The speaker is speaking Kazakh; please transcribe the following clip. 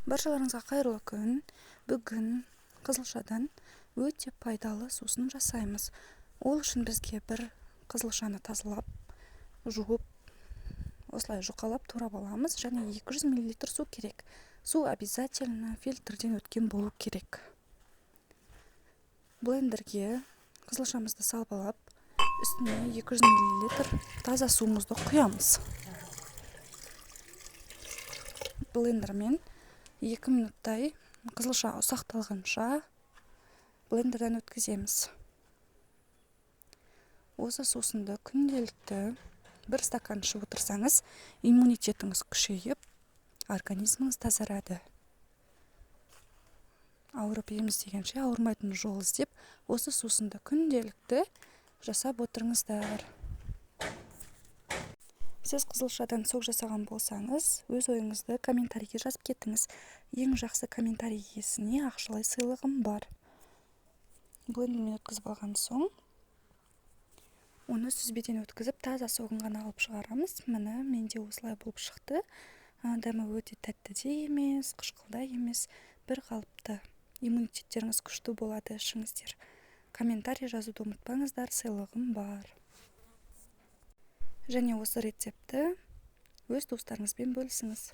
Баршаларыңызға қайырлы күн! Бүгін қызылшадан өте пайдалы сусын жасаймыз. Ол үшін бізге бір қызылшаны тазалап, жуып, осылай жұқалап турап аламыз және 200 мл су керек. Су обязательно фильтрден өткен болу керек. Блендерге қызылшамызды салып алып, үстіне 200 мл таза суымызды құямыз. Блендермен 2 минуттай қызылша ұсақталғанша блендерден өткіземіз. Осы сусынды күнделікті бір стакан ішіп отырсаңыз, иммунитетіңіз күшейіп, организміңіз тазарады. Ауырып ем іздегенше ауырмайтын жол іздеп, осы сусынды күнделікті жасап отырыңыздар. Сіз қызылшадан сок жасаған болсаңыз, өз ойыңызды комментарийге жазып кетіңіз. Ең жақсы комментарий иесіне ақшалай сыйлығым бар. Блендермен өткізіп алған соң, оны сүзбеден өткізіп, таза согын ғана алып шығарамыз. Міне, менде осылай болып шықты. Дәмі өте тәтті де емес, қышқыл да емес, бір қалыпты. Иммунитеттеріңіз күшті болады, ішіңіздер. Комментарий жазуды ұмытпаңыздар, сыйлығым бар. Және осы рецептті өз достарыңызбен бөлісіңіз.